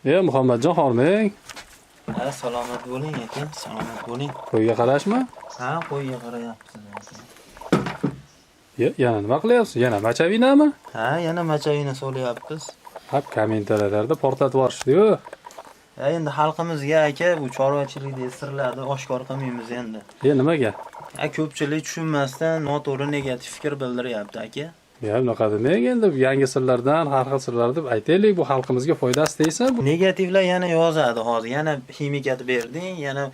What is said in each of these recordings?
Muhammadjon hormang. Ha, salomat bo'ling aka, salomat bo'ling. Qo'yga qarashmi? Ha, qo'yga qarayapsiz aka. Yana nima qilyapsiz? Yana machavinami? Ha, yana machavina solyapmiz. Ha, kommentariyalarda portlatib yuborishdi-yu. Ha, endi xalqimizga aka bu chorvachilikdagi sirlarni oshkor qilmaymiz endi. Nimaga? Ha, ko'pchilik tushunmasdan noto'g'ri negativ fikr bildiryapti aka. Ya, bunaqa demang endi, yangi sirlardan, har xil sirlar deb aytaylik, bu xalqimizga foydasi tegsin. Negativlar yana yozadi hozir. Yana ximikat berding, yana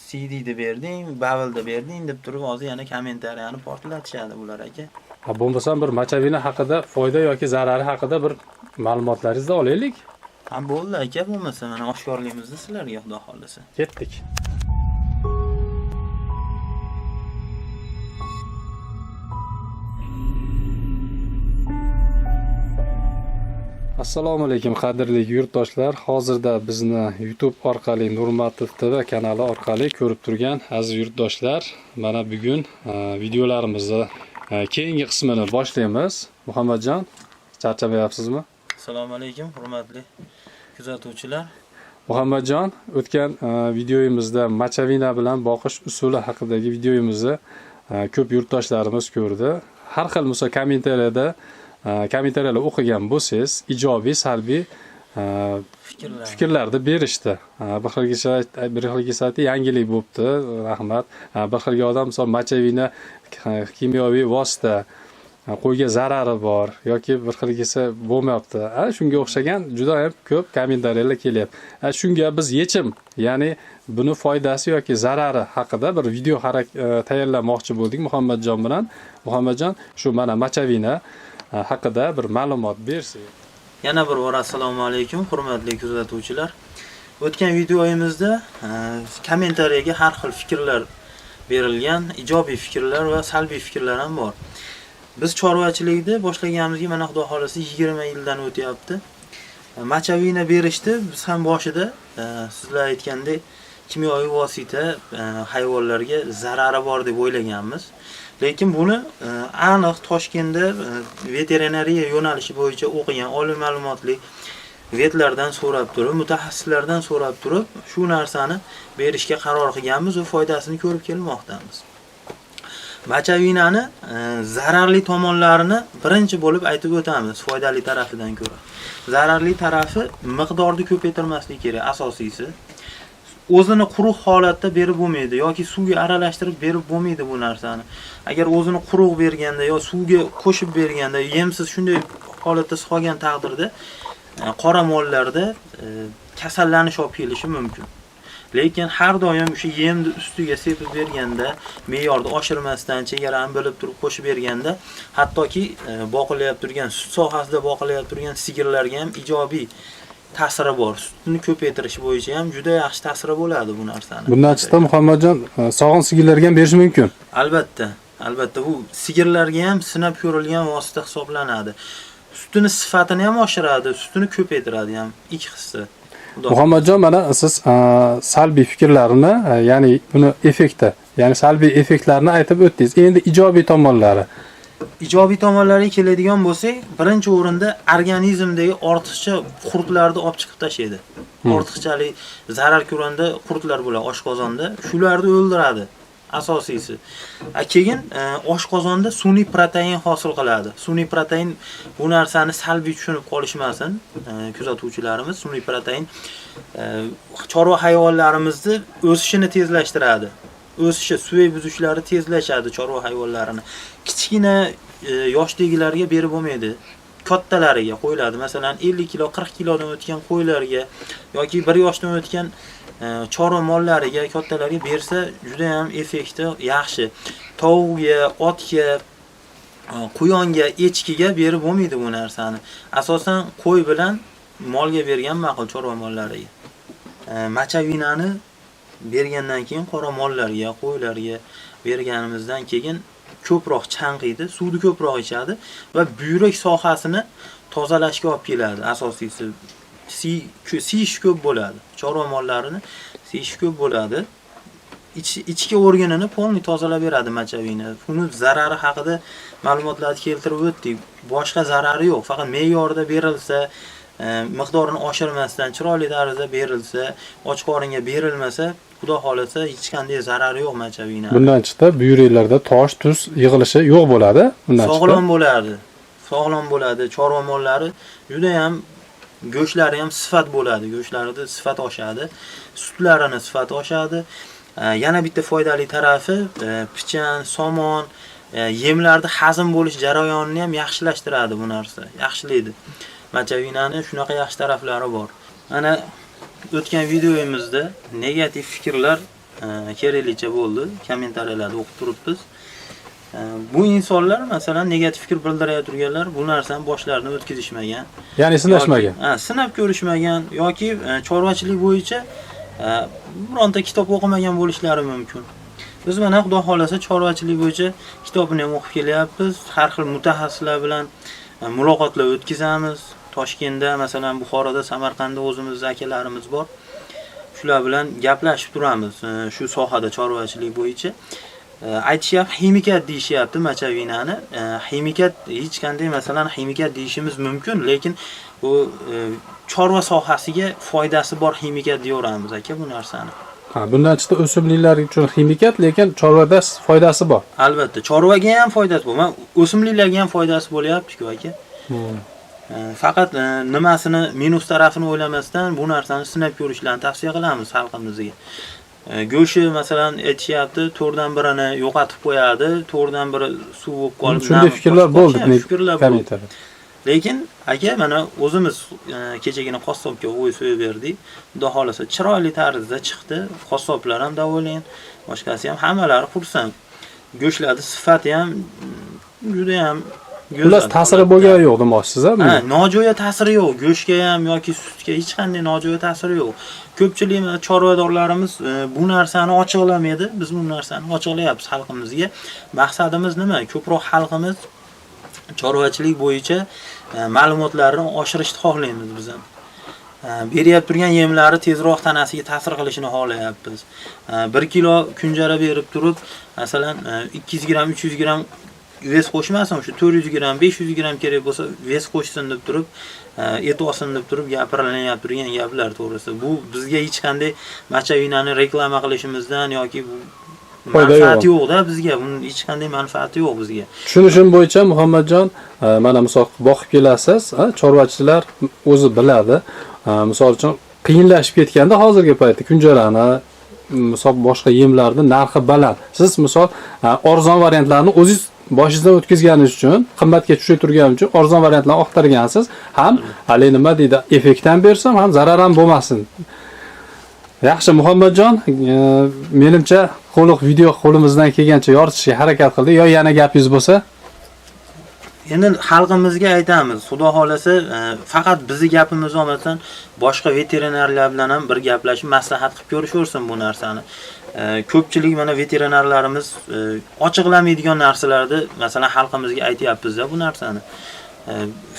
CDni berding, Bavelni berding deb turib hozir yana kommentariyani portlatishadi bular aka. Ha, bo'lmasam bir machavina haqida foyda yoki zarari haqida bir ma'lumotlaringizni olaylik. Ha, bo'ldi aka, bo'lmasa mana oshkorlaymiz sizlarga, xudo xolasa. Ketdik. Assalomu alaykum qadrli yurtdoshlar. Hozirda bizni YouTube orqali Nurmatov TV kanali orqali ko'rib turgan aziz yurtdoshlar, mana bugun videolarimizni keyingi qismini boshlaymiz. Muhammadjon, charchamayapsizmi? Assalomu alaykum hurmatli kuzatuvchilar. Muhammadjon, o'tgan videoyimizda machavina bilan boqish usuli haqidagi videomizni ko'p yurtdoshlarimiz ko'rdi. Har xil misol kommentariyada kommentariyalar o'qigan bo'lsangiz, ijobiy, salbiy fikrlarni berishdi. Bir xil kishi yangilik bo'pti, rahmat. Bir xilga odam misol machavina kimyoviy vosita, qo'yga zarari bor yoki bir xilgisi bo'lmayapti. Shunga o'xshagan juda ham ko'p kommentariyalar kelyapti. Shunga biz yechim, ya'ni buni foydasi yoki zarari haqida bir video tayyorlamoqchi bo'ldik Muhammadjon bilan. Muhammadjon, shu mana machavina haqida bir ma'lumot bersak. Yana bir bor assalomu alaykum hurmatli kuzatuvchilar. O'tgan videoyimizda kommentariyaga har xil fikrlar berilgan, ijobiy fikrlar va salbiy fikrlar ham bor. Biz chorvachilikni boshlaganimizga mana xudo xolasa 20 yildan o'tyapti. Machavina berishdi, biz ham boshida sizlar aytgandek kimyoviy vosita hayvonlarga zarari bor deb o'ylaganmiz. Lekin buni aniq Toshkentda veterinariya yo'nalishi bo'yicha o'qigan oliy ma'lumotli vetlardan so'rab turib, mutaxassislardan so'rab turib, shu narsani berishga qaror qilganmiz va foydasini ko'rib kelmoqdamiz. Machavinani zararli tomonlarini birinchi bo'lib aytib o'tamiz, foydali tarafidan ko'ra. Zararli tarafi miqdorni ko'paytirmaslik kerak, asosiysi. O'zini quruq holatda berib bo'lmaydi yoki suvga aralashtirib berib bo'lmaydi bu narsani. Agar o'zini quruq berganda yo suvga qo'shib berganda, yemsiz shunday holatda solgan taqdirda qora mollarda kasallanish olib kelishi mumkin. Lekin har doim o'sha yemni ustiga sepib berganda, me'yorni oshirmasdan, chegarani bilib turib qo'shib berganda, hattoki boqilyapti turgan sut sohasida boqilyapti turgan sigirlarga ham ijobiy ta'siri bor. Sutni ko'paytirish bo'yicha ham juda yaxshi ta'siri bo'ladi bu narsani. Bundan chiqdi Muhammadjon, sog'in sigirlarga ham berish mumkin. Albatta, albatta bu sigirlarga ham sinab ko'rilgan vosita hisoblanadi. Sutini sifatini ham oshiradi, sutini ko'paytiradi ham, ikki hissa. Muhammadjon, mana siz salbiy fikrlarini, ya'ni buni effekti, ya'ni salbiy effektlarini aytib o'tdingiz. Endi ijobiy tomonlari. Ijobiy tomonlariga keladigan bo'lsak, birinchi o'rinda organizmdagi ortiqcha qurtlarni olib chiqib tashlaydi. Ortiqchalik zarar ko'randa qurtlar bo'ladi oshqozonda, shularni o'ldiradi asosiysi. Keyin oshqozonda sun'iy protein hosil qiladi. Sun'iy protein bu narsani salbiy tushunib qolishmasin kuzatuvchilarimiz. Sun'iy protein chorva hayvonlarimizni o'sishini tezlashtiradi. O'sishi, suyak buzishlari tezlashadi chorva hayvonlarini. Kichkina yoshdagilarga berib bo'lmaydi. Kattalariga qo'yiladi. Masalan, 50 kilo, 40 kilodan o'tgan qo'ylarga yoki 1 yoshdan o'tgan chorva mollariga, kattalarga bersa juda ham effekti yaxshi. Tovuqga, otga, quyonga, echkiga berib bo'lmaydi bu narsani. Asosan qo'y bilan molga bergan ma'qul chorva mollariga. Machavinani bergandan keyin qora mollarga, qo'ylarga berganimizdan keyin ko'proq chanqiydi, suvni ko'proq ichadi va buyrak sohasini tozalashga olib keladi. Asosiysi siyish ko'p bo'ladi. Chorva mollarini siyish ko'p bo'ladi. Ichki organini polni tozalab beradi machavina. Buni zarari haqida ma'lumotlarni keltirib o'tdik. Boshqa zarari yo'q. Faqat me'yorda berilsa, Miqdorini oshirmasdan chiroyli tarzda berilsa, och qoringa berilmasa, xudo xolasa hech qanday zarari yo'q мочевина. Bundan chiqdi, buyraklarda tosh, tuz yig'ilishi yo'q bo'ladi. Bundan chiqdi. Sog'lom bo'ladi. Sog'lom bo'ladi. Chorva mollari juda ham, go'shtlari ham sifat bo'ladi. Go'shtlarida sifat oshadi. Sutlarini sifati oshadi. Yana bitta foydali tarafi, pichan, somon, yemlarni hazm bo'lish jarayonini ham yaxshilashtiradi bu narsa. Yaxshilaydi. Мочевина ni shunaqa yaxshi taraflari bor. Mana o'tgan videomizda negativ fikrlar keraklicha bo'ldi. Kommentariyalarda o'qib turibmiz. Bu insonlar, masalan, negativ fikr bildirayotganlar bu narsani boshlaridan o'tkazishmagan. Ya'ni sinashmagan. Yoki, ha, sinab ko'rishmagan yoki chorvachilik bo'yicha bironta kitob o'qimagan bo'lishlari mumkin. Biz mana xudo xolasa chorvachilik bo'yicha kitobini ham o'qib kelyapmiz. Har xil mutaxassislar bilan muloqotlar o'tkazamiz. Toshkentda, masalan, Buxoroda, Samarqandda o'zimizning akalarimiz bor. Shular bilan gaplashib turamiz shu sohada, chorvachilik bo'yicha. Aytishyapti, ximikat deyishyapti мочевина ni. Ximikat hech qanday, masalan, ximikat deyishimiz mumkin, lekin bu chorva sohasiga foydasi bor ximikat deyaveramiz aka bu narsani. Ha, bundan chiqdi, o'simliklar uchun ximikat, lekin chorvada foydasi bor. Albatta, chorvaga ham foydasi bor. Man o'simliklarga ham foydasi bo'lyapti-ku aka. Faqat nimasini, minus tarafini o'ylamasdan bu narsani sinab ko'rishlarini tavsiya qilamiz xalqimizga. Go'shti, masalan, aytishyapti, to'rtdan birini yo'qotib qo'yadi, to'rtdan biri suv bo'lib qolib, Shunday nam fikrlar qochib bo'ldi. qolishi, fikrlar bo'ldi. Kommentariyada. Lekin aka, mana o'zimiz kechagina qassobga qo'y so'yib berdik. Xudo xolasa chiroyli tarzda chiqdi. Qassoblar ham доволен, boshqasi ham, hammalari xursand. Go'shtlarning sifati ham juda ham go'zal. Xullas, ta'siri bo'lgani yo'q demoqchisiz, a? Ha, nojo'ya ta'siri yo'q. Go'shtga ham yoki sutga hech qanday nojo'ya ta'siri yo'q. Ko'pchilik mana chorvadorlarimiz bu narsani ochiqlamaydi. Biz bu narsani ochiqlayapmiz xalqimizga. Maqsadimiz nima? Ko'proq xalqimiz chorvachilik bo'yicha ma'lumotlarni oshirishni xohlaymiz biz ham. Beryap turgan yemlari tezroq tanasiga ta'sir qilishini xohlayapmiz. 1 kilo kunjara berib turib, masalan, 200 gramm, 300 gramm вес qo'shmasin, shu 400 gramm, 500 gramm kerak bo'lsa вес qo'shsin deb turib, et olsin deb turib gapirilyapti turgan gaplar to'g'risi. Bu bizga hech qanday мочевина ni reklama qilishimizdan yoki bu Foyda yo'q. manfaati yo'q-da bizga. Buning hech qanday manfaati yo'q bizga. Tushunishim bo'yicha, Muhammadjon, mana misol boqib kelasiz, ha, chorvachilar o'zi biladi. Misol uchun, qiyinlashib ketganda hozirgi paytda kunjarani, misol, boshqa yemlarni narxi baland. Siz misol arzon variantlarni o'zingiz boshingizdan o'tkazganingiz uchun, qimmatga tushib turgani uchun arzon variantlarni axtargansiz. Ham hali nima deydi, effekt ham bersam, ham zarar ham bo'lmasin. Yaxshi, Muhammadjon, menimcha to'liq video qo'limizdan kelgancha yoritishga harakat qildik. Yo yana gapingiz bo'lsa? Endi xalqimizga aytamiz, xudo xolasa, faqat bizni gapimizni olmasdan boshqa veterinarlar bilan ham bir gaplashib, maslahat qilib ko'rishaversin bu narsani. Ko'pchilik mana veterinarlarimiz ochiqlamaydigan narsalarni, masalan, xalqimizga aytyapmiz-da bu narsani.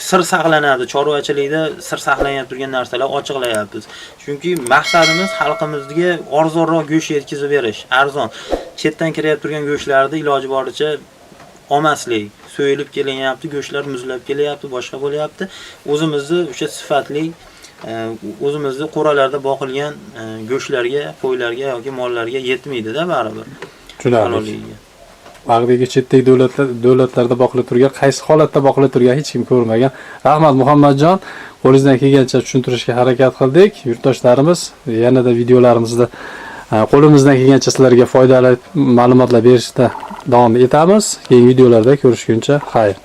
Sir saqlanadi, chorvachilikda sir saqlanib turgan narsalar ochiqlayapmiz. Chunki maqsadimiz xalqimizga arzonroq go'sht yetkazib berish, arzon. Chetdan kirayotgan turgan go'shtlarni iloji boricha olmaslik. So'yilib kelinyapti, go'shtlar muzlab kelyapti, boshqa bo'lyapti. O'zimizni o'sha sifatli, o'zimizni qo'ralarda boqilgan go'shtlarga, qo'ylarga yoki mollarga yetmaydi-da baribir. Tushunarli. Halolligiga. Bag'dagi chetdagi davlatlarda boqilib turgan, qaysi holatda boqilib turgan hech kim ko'rmagan. Rahmat, Muhammadjon. Qo'lingizdan kelgancha tushuntirishga harakat qildik. Yurtdoshlarimiz, yanada videolarimizda qo'limizdan kelgancha sizlarga foydali ma'lumotlar berishda davom etamiz. Keyingi videolarda ko'rishguncha xayr.